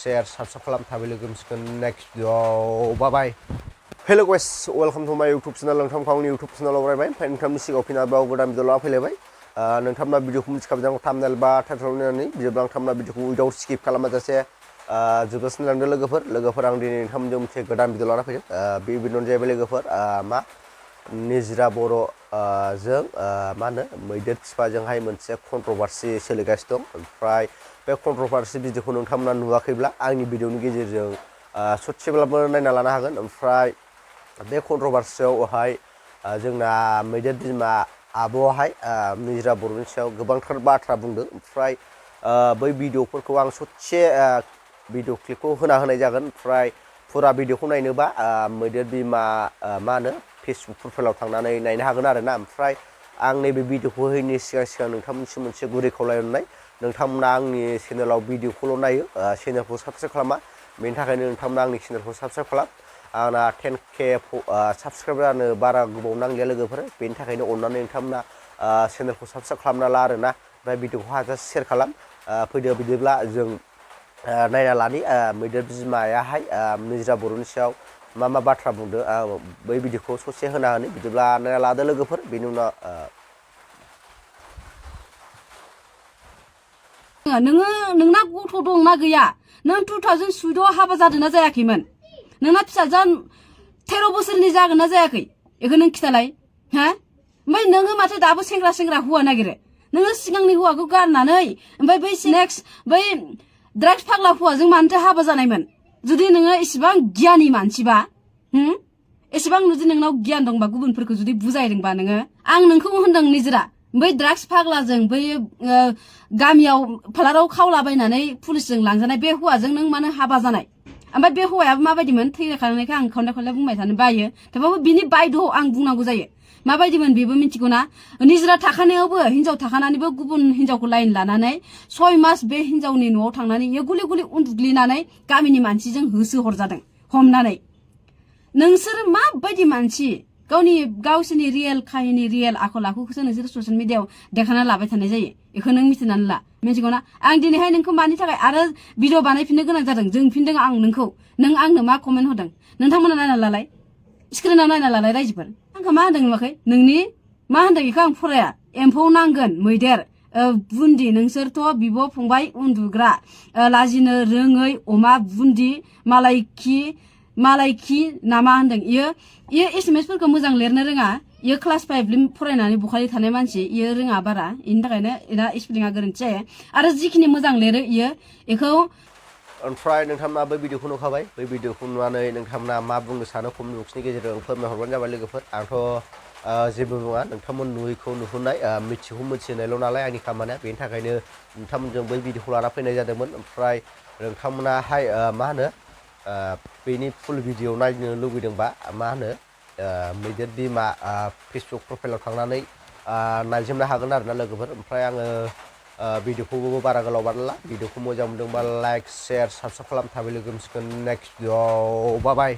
share, subscribe खालाम थाबै लोगो मोनसिगोन next video. Bye bye. Hello guys, welcome to my YouTube channel. नोंथांखौ आंनि YouTube channel आव बरायबाय। ओमफ्राय नोंथांनि सिगाङाव फैनानै गोदान भिडिअ लाना फैलायबाय। नोंथांमोना भिडिअखौ मिथिखाबाय थाम्बनेल बा टाइटल नायनानै बिदिब्ला नोंथांमोना भिडिअखौ उइदाउट स्किप खालामाजासे जोबजासिम लांदो लोगोफोर आं दिनै नोंथांमोनजों मोनसे गोदान भिडिअ लाना फैदों। बे भिडिअआनो जाहैबाय लोगोफोर मा निजरा बर' जों मा होनो मैदेर फिफाजोंहाय मोनसे कन्ट्रभार्सि सोलिगासिनो दं। ओमफ्राय बे कन्ट्रभार्सि भिडिअखौ नोंथांमोना नुवाखैब्ला आंनि भिडिअनि गेजेरजों ससेब्लाबो नायना लानो हागोन। ओमफ्राय बे कन्ट्रभार्सियावहाय जोंना मैदेर बिमा आब'आहाय निजरा बर'नि सायाव गोबांथार बाथ्रा बुंदों। ओमफ्राय बै भिडिअफोरखौ आं ससे भिडिअ क्लिपखौ होनाय जागोन। ओमफ्राय फुरा भिडिअखौ नायनोबा मैदेर बिमा मा होनो फेसबुक प्रफाइलाव थांनानै नायनो हागोन आरोना। ओमफ्राय आं नैबे भिडिअखौ होयैनि सिगां नोंथांमोनसिम मोनसे गुरै खावलायनाय नोंथांमोना आंनि चेनेलाव भिडिअखौल' नायो, चेनेलखौ साबस्क्राइब खालामा। बेनि थाखायनो नोंथांमोना आंनि चेनेलखौ साबस्क्राइब खालाम। आंना 10K साबस्क्राइब जानो बारा गोबाव नांलिया लोगोफोर। बेनि थाखायनो अननानै नोंथांमोना चेनेलखौ साबस्क्राइब खालामना ला आरोना। ओमफ्राय भिडिअखौ हाजासे शेयार खालाम। फैदो बिदिब्ला जों नायना लानि मैदेर बिमायाहाय निजरा बर'नि सायाव मा बाथ्रा बुंदों। बै भिडिअखौ ससे होना होनि बिदिब्ला नायना लादो लोगोफोर। बेनि उनाव नोंना गथ' दंना गैया? नों 2014 हाबा जादोंना जायाखैमोन? नोंना फिसाजोआ 13 बोसोरनि जागोन ना जायाखै? बेखौ नों खिथालाय हा? ओमफ्राय नोङो माथो दाबो सेंग्रा हौवा नागिरो? नोङो सिगांनि हौवाखौ गारनानै ओमफ्राय बै नेक्स्ट बै ड्राग्स फाग्ला हौवाजों मानोथो हाबा जानायमोन? जुदि नोङो इसेबां गियानि मानसिबा एसेबां जुदि नोंनाव गियान दंबा गुबुनफोरखौ जुदि बुजायदोंबा नोङो आं नोंखौ होनदों निजरा बै ड्राग्स फाग्लाजों बै गामियाव फालाराव खावलाबायनानै पुलिसजों लांजानाय बे हौवाजों नों मानो हाबा जानाय? ओमफ्राय बे हौवायाबो माबायदिमोन? थैखानायखौ आं खनले बुंबाय थानो बायो, थेवबाबो बिनि बायद' आं बुंनांगौ जायो। माबायदिमोन बेबो मिथिगौ ना? निजरा थाखानायावबो हिनजाव थाखानानैबो गुबुन हिनजावखौ लाइन लानानै 6 मास बे हिनजावनि न'आव थांनानै इयो गुलि उन्दुग्लिनानै गामिनि मानसिजों होसो हरजादों हमनानै। नोंसोर माबायदि मानसि? गावसोरनि रियेल काहिनि रियेल आखल आखुखौसो नोंसोर ससियेल मिडियायाव देखायना लाबाय थानाय जायो। बेखौ नों मिथिनानै ला, मिथिगौ ना? आं दिनैहाय नोंखौ मानि थाखाय आरो भिडिअ बानायफिननो गोनां जादों? जोंफिनदों आं नोंखौ। नों आंनो मा कमेन्ट होदों? नोंथांमोना नायना लालाय, स्क्रिनाव नायना लालाय रायजोफोर। आंखौ मा होनदों नुवाखै? नोंनि मा होनदों बेखौ आं फराया। एम्फौ नांगोन मैदेर बुन्दि, नोंसोरथ' बिब' फंबाय उन्दुग्रा लाजिनो रोङै अमा बुन्दि मालाय खि ना मा होनदों? इयो एसएमएसफोरखौ मोजां लिरनो रोङा। इयो क्लास 5 फरायनानै बखालि थानाय मानसि, इयो रोङा बारा। इनि थाखायनो इना स्पेलिंआ गोरोन्थि जायो। आरो जिखिनि मोजां लिरो इयो बेखौ। ओमफ्राय नोंथांमोना बै भिडिअखौ नुखाबाय। बै भिडिअखौ नुनानै नोंथांमोना मा बुंनो सानो कमेन्ट बक्सनि गेजेरजों फोरमायहरबानो जाबाय लोगोफोर। आंथ' जेबो बुङा, नोंथांमोन नुयैखौ नुहुरनाय मिथियैखौ मिथिनायल' नालाय आंनि खामानिया। बेनि थाखायनो नोंथांमोनजों बै भिडिअखौ लाना फैनाय जादोंमोन। ओमफ्राय नोंथांमोनाहाय मा होनो बेनि फुल भिडिअ नायनो लुगैदोंबा मा होनो मैदेर बिमा फेसबुक प्रफाइलाव थांनानै नायजोबनो हागोन आरोना लोगोफोर। ओमफ्राय आङो भिडिअखौबो बारा गोलाव बानायला। भिडिअखौ मोजां मोनदोंबा लाइक शेयार साबस्क्राइब खालाम थाबै लोगो मोनसिगोन नेक्स्ट भिडिअ। बाय बाय।